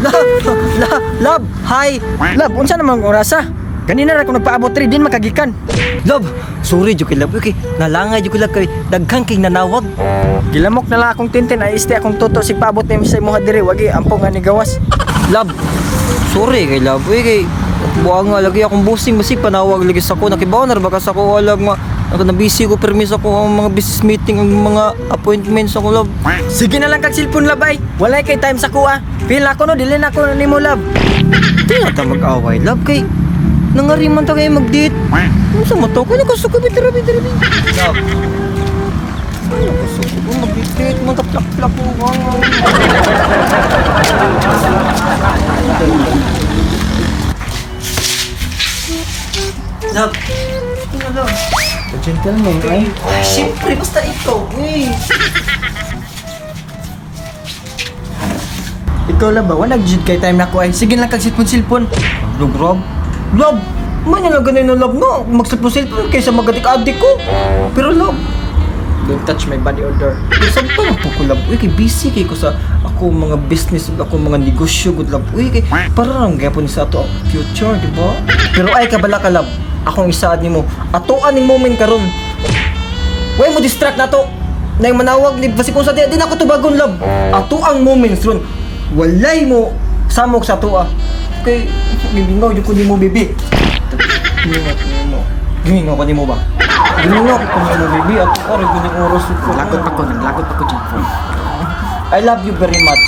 Love, love, love, hi. Love, unsa naman ang orasa? Ganina ra ko nagpaabot tri din makagikan. Love, sorry jud kay love kay nalangay jud ko love kay daghan kay nanawag. Gilamok na lang akong tintin ay este akong toto sig paabot nimo sa imuha diri wagi ampong nga ni gawas. Love, sorry kay love uy kay buang nga lagi akong busing basi panawag lagi sa ko nakibaw na ra ba ka sa ko love nga ako na busy ko permis ako ang mga business meeting ang mga appointments ako, love. Sige na lang kag cellphone, love, ay. Walay kay time sa kuha. Feel ako no dili na ko nimo, love. Di na ta mag-away, love, kay nangariman ta kayo mag-date. Unsa mo to? Kaya nagkasuko bitira bitira. Love. Ay, nagkasuko ko mag-date man ta plak-plak ko. Love. Ito na, love. Gentleman ay. Ay, siyempre, basta ikaw, eh. Ikaw, love ba wala jud kay time nako ay. Sige lang kag cellphone cellphone. Love, Rob. Love! Man yung ganun na love no. Magsilpon-silpon kaysa magadik-adik ko. Pero love, Don't touch my body odor. Sampa lang po ko, love. Uy, kay busy kay ko sa ako mga business, ako mga negosyo, good love. Uy, kay para lang gyapon sa ato ang future, di ba? Pero ay kabala ka, love. Akong isaad nimo. Atoan ning moment karon. Way mo distract na to. Nang manawag ni basi kung sa di, di na ako tubagon, love. Ato ang moments ron. Walay mo samok sa atoa. Kay gibingaw jud ko nimo, baby. Gimingaw ko nimo. Gimingaw ko nimo ba? Gimingaw ko nimo, baby. Ato oray ko ning oras ko. Lagot pa ko, naglagot pa ko dyan. I love you very much.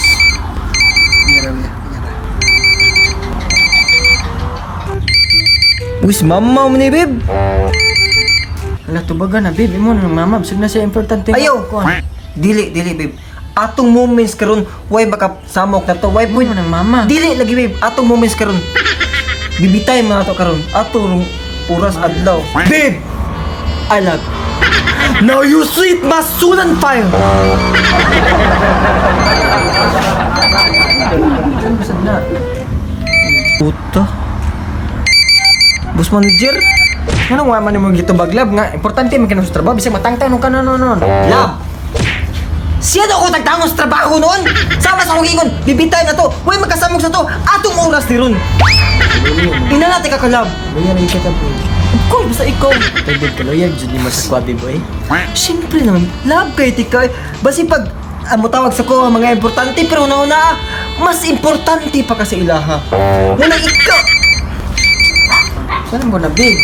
Uy, si mama mo ni babe. Hala, tubagan na, babe. Imo na ng mama. Bisag na siya importante. Ayaw. Kuan. Dili, dili, babe. Atong moments karon, way baka samok na to. Way Imo pwede. na ng mama. Dili lagi, babe. Atong moments karon. Bibitay mo na to karon. Atong oras adlaw. Babe! I love you. Now you sweet masunan fire. Bisag na. Puta. Boss manager. Ano nga man mo gitubag, love nga importante man kanu sa trabaho bisag matangtang nung kanon noon. Love! Siya daw ako tagtangon sa trabaho noon! Sama sa akong ingon, bibitay na to! Huwag magkasamog sa to! Atong oras ni Ron! Ina natin ka, love! Loyal lagi ka, babe. Of course, basta ikaw! Tay, babe, kaloyal jud nimo sa kwa, babe, oy. Siyempre naman, love kay tika. Basi pag mo tawag sa ko ang mga importante, pero una-una, mas importante pa kasi ilaha. Ngunang ikaw! Saan mo na, babe?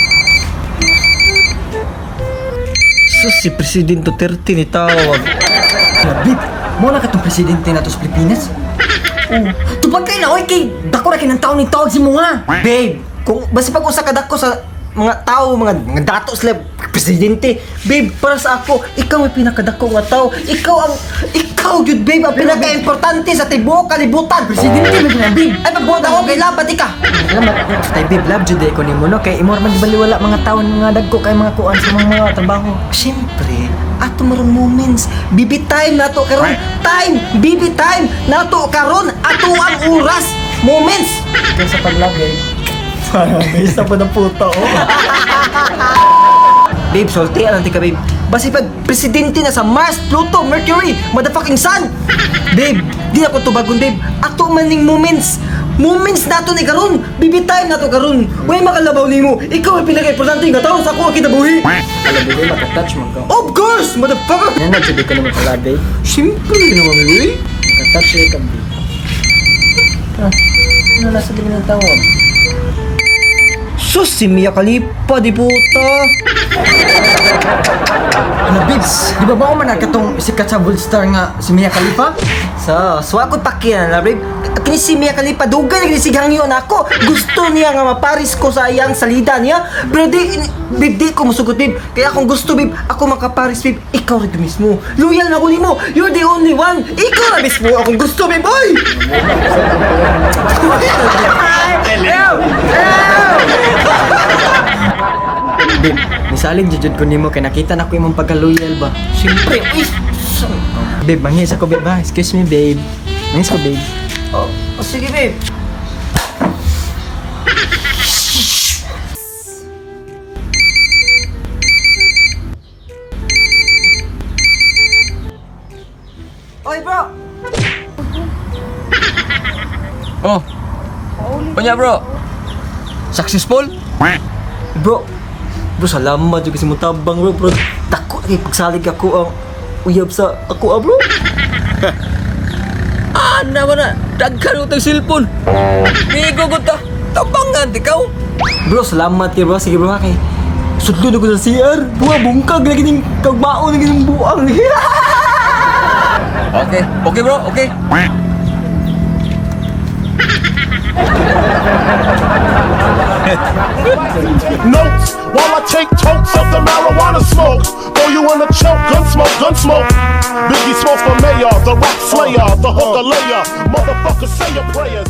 Sus, si President Duterte ni tawag. Hala, babe. Mo na katong presidente nato sa Pilipinas. Oh. Tubag kay na oy kay dako ra kay ng taon ni tawag si mo nga. Babe, kung basta pag usa ka dako sa mga tao, mga dato sila, presidente. Babe, para sa ako, ikaw ang pinakadako nga tao. Ikaw ang, ikaw yun, babe, ang pinaka-importante sa tibuok kalibutan. Presidente man na, babe. Ay, pagbuhat ako, kay labat ka. Alam mo, tay babe, love jud ko nimo no kay imo ra man gibaliwala mga taon nga dagko kay mga kuan sa mga trabaho. Siyempre, ato marong moments. Bibi time nato karon. Time! Bibi time! Nato karon! Ato ang oras! Moments! Kay sa pag-love, babe. Isa pa ng puta, oh. Babe, solti, alam ka, babe. Basi pag presidente na sa Mars, Pluto, Mercury, motherfucking Sun! Babe, di ako tubagon, babe. Ato man ning moments. Moments nato ni karon. Bibi time nato karon. Way makalabaw nimo. Ikaw ang pinaka-importante nga tao sa ako ang kinabuhi. Alam babe, makatouch man ka. Of course, motherfucker! Yan na jud ko nimo ka-love, babe. Siyempre naman, eh. Makatouch ka, babe. Ah, ano nasa dili ng tawag? Sus, si Mia Khalifa, di puta. Ano, babes? Di ba ba man katong sikat sa world star nga si Mia Khalifa? So, so ako pakian na, babe. Kini si Mia Khalifa, dugay na kini hangyo na ako. Gusto niya nga maparis ko sa iyang salida niya. Pero di, babe, di ko musugot, babe. Kaya kung gusto, babe, ako makaparis, babe. Ikaw rin mismo. Loyal na ko nimo. You're the only one. Ikaw na mismo akong gusto, babe. Oy! Babe, misalig jud ko nimo kay nakita na ko imong pagka-loyal ba. Siyempre, uy. Babe, mangis ako, babe ba? Excuse me, babe. Mangis ko, babe. Oh, oh, sige, babe. Oy, bro! Oh. Unya, bro. Successful? Bro, bro, salamat jud kasi mo tabang, bro, bro. Dako kay pagsalig ako ang uyab sa ako, ah, bro. Ah, naman na. Daghan utang cellphone. Migo gud ta. Tabangan ikaw. Bro, salamat kay bro. Sige, bro, ha, kay sudlo na ko sa CR. Buwa, bungkag lagi ning kagbaon lagi ning buang. Okay. Okay, bro. Okay. Notes while I take totes of the marijuana smoke. Throw you in a choke, gun smoke, gun smoke. Biggie Smalls for mayor, the rap slayer, the hooker layer. Motherfucker, say your prayers.